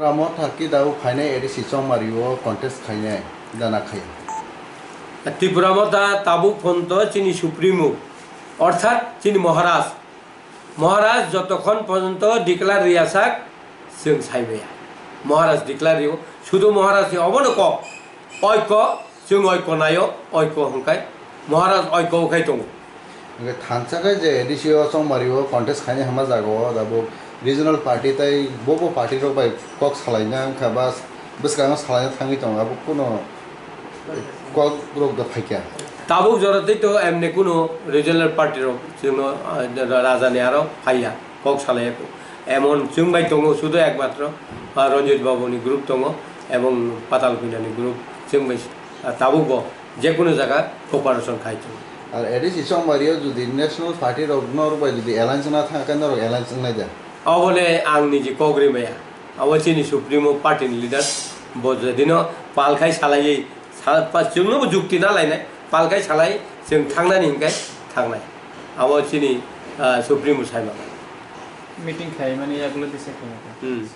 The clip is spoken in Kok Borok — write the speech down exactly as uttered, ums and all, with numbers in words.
Tripura Motha kidao phainai A D C Chongmari o contest khainai dana khai. Tripura Motha tabuk phonto chini Supremo, orthat chini Maharaj. Maharaj jotokhon porjonto declare riyasak chwng saimaya. Maharaj declare riyo, sudu Maharaj ni obono kok. Oiko, chwng oiko naio, oiko hwnkhe Maharaj oiko khai tongo. Hwnkhe thansa khe je A D C o Chongmari o contest khainai hwnma jaga o da bo regional party tai bo bo party rok bai kok salaina wngkha ba bwskango salaina thangwi tongo abo kuno kok rok da phaikha. Tabuk jora tei to emne kuno regional party rok chwngno, ah, raja ni aro phaiya. Kok salai emon chwng bai tongo sudo ekmatro, ah, Ranjit Babu ni group tongo ebong Patal Kanya ni group chwng bai, ah, tabuk bo jekunu jaga cooperation khai tongo. Ar A D C Chongmari o jodi national party rok norok bai jodi alliance wngna thang khe norok alliance wngnai da? Obole ang niji kok rimaya. Abo chini Supremo party ni leader bo jedino pal khai salaiwi sa-, pa-, chwngno bo jukti na lainai, pal khai salai chwng thangnani hinkhe thangnai. Abo chini, ah, Supremo sai manai. Meeting khlaimani yagulo decide khaimani. Hmm.